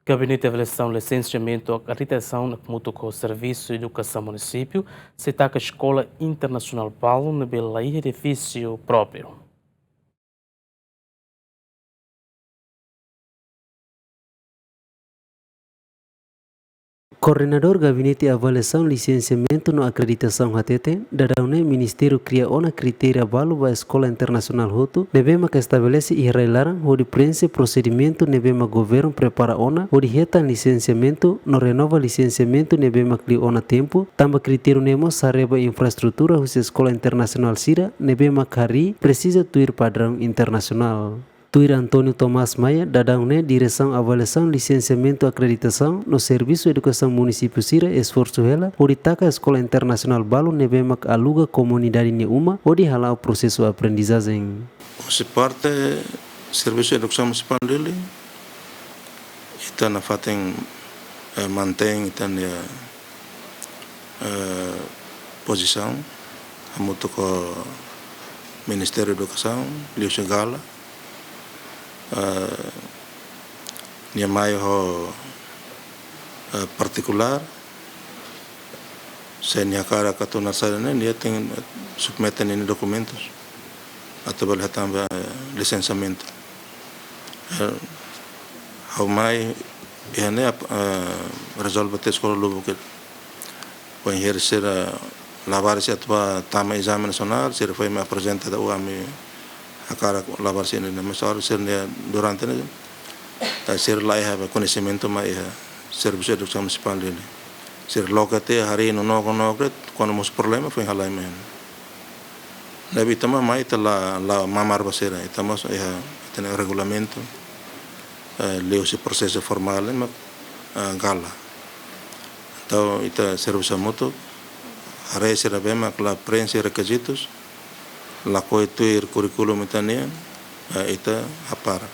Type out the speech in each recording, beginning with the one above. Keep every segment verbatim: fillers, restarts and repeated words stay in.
Gabinete Avaliasaun Lisensiamentu Akreditasaun hamutuk ho Servisu Edukasaun Munisípiu sei taka eskola internasionál balu ne'ebé la iha edifísiu própriu. Koordenadór Gabinete Avaliasaun Lisensiamentu no Akreditasaun hatete, daudaun ne'e Ministériu kria ona kritéria balu ba eskola internasionál hotu ne'ebé mak estabelese iha rai-laran hodi preenxe prosedimentu ne'ebé mak governu prepara ona hodi hetan lisensiamentu no renova lisensiamentu ne'ebé mak liu ona tempu, tanba kritériu ne'e mós haree ba infraestrutura husi eskola internasionál sira ne'ebé mak harii presiza tuir padraun internasionál. Tuir António Tomás Maia, daudaun ne'e Diresaun Avaliasaun Lisensiamentu Akreditasaun no Servisu Edukasaun Munisípiu sira esforsu hela hodi taka eskola internasionál balu ne'ebé mak aluga komunidade nia uma hodi hala'o prosesu aprendizajen. Husi parte Servisu Edukasaun Munisipál Dili, ita nafatin, eh, mantein ita-nia, eh, pozisaun hamutuk ho Ministériu Edukasaun, liuhusi GALA, eh, nia mai ho, eh, partikulár, se nia hakarak atu nasaran ne'e, nia tenke submete ninia dokumentus atu bele hetan ba, eh, lisensiamentu. Eh, ha'u mai iha ne'e ap-, eh, rezolve tiha eskola lubuk ida. Wainhira sira labarik sira atu bá tama ezame nasionál, sira foin mai aprezenta atu ami hakarak labarik sira ne'e, mas agora sira ne'e durante ne'e, eh, sira la iha koñesimentu mai iha Servisu Edukasaun Munisipál Dili. Sira loke tiha harii no no no kuandu mosu problema foin halai mai. Ne'ebé ita mai, ita la, la mamar ba sira, ita mós iha, ita-nia regulamentu, eh, liuhusi prosesu formál ne'e mak, eh, GALA. Entaun, ita servisu hamutuk, haree sira ne'ebé mak la preenxe rekizitus, lakohi tuir kurríkulu ita-nian, eh, ita hapara.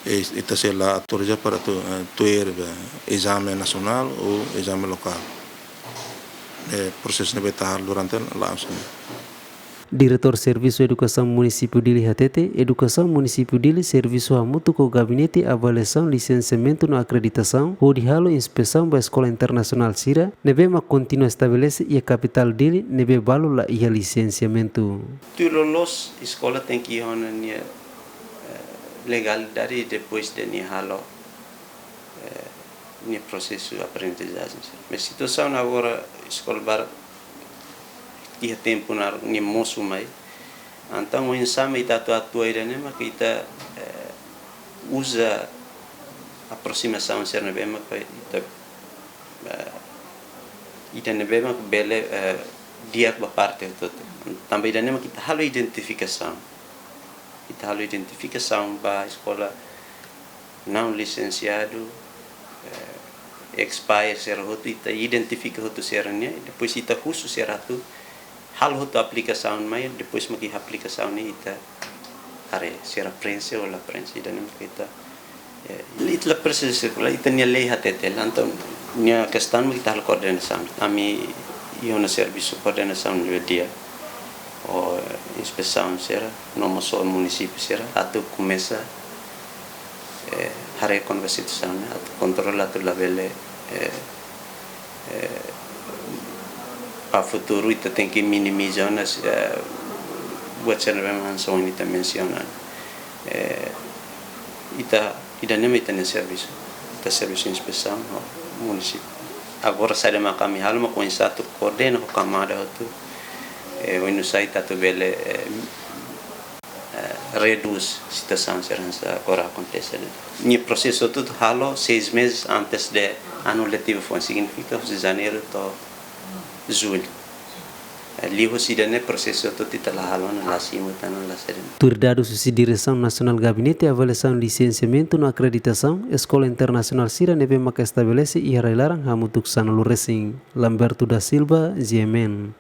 I, ita sei la autoriza para atu, eh, tuir, eh, ezame nasionál ou ezame lokál. Eh, prosesu ne'ebé ita halo durante la'ós. Diretór Servisu Edukasaun Munisípiu Dili hatete, Edukasaun Munisípiu Dili servisu hamutuk ho Gabinete Avaliasaun Lisensiamentu no Akreditasaun hodi halo inspesaun ba eskola internasionál sira ne'ebé mak kontinua estabelese iha kapitál Dili ne'ebé balu la iha lisensiamentu. Tuir loloos eskola tenke iha ona nia, eh, legalidade depois de nia halo, eh, nia prosesu aprendizajen. Mas situasaun agora eskola barak iha tempu naruk nia mosu mai. Entaun oinsá mak ita atu atua ida-ne'e mak ita, eh, uza aprosimasaun sira ne'ebé mak ita, eh, ida ne'ebé mak bele, eh, di'ak ba parte hotu-hotu. Tanba ida-ne'e mak ita halo identifikasaun. Ita halo identifikasaun ba eskola não lisensiadu, eh, expire sira hotu, ita identifika hotu sira-nian, depois ita husu sira atu halo hotu aplikasaun mai, depois mak iha aplikasaun ne'e ita haree sira preenxe ou la preenxe, ida-ne'e mak ita, eh, ita la presiza sirkula, ita-nia lei hatete, entaun nia kestaun mak ita halo koordenasaun. Ami iha ona servisu koordenasaun di'ak ho inspesaun sira, no mós ho munisípiu sira, atu komesa, eh, haree kona-ba situasaun ne'e, atu kontrola, atu labele, eh, eh, ba futuru ita tenke minimiza ona, eh, buat sira ne'ebé mak hanesan ohin ita mensiona. Eh, ita, ida-ne'e mak ita-nia servisu. Ita servisu inspesaun ho munisípiu. Agora saida mak ami halo mak oinsá atu koordena ho kamada hotu. Eh, oinsá ita atu bele, eh, eh, redús situasaun sira hanesan agora akontese. Nia prosesu hotu halo seis meses antes de anu letivu foun, signifika husi janeiru to'o jullu. Eh, liuhusi ida-ne'e prosesu hotu ita la halo ona, la simu tan ona, la seren. Tuir dadus husi Diresaun Nasionál Gabinete Avaliasaun Lisensiamentu no Akreditasaun, eskola internasionál sira ne'ebé mak estabelese iha rai-laran hamutuk sanulu resin. Lamberto da Silva, G M N.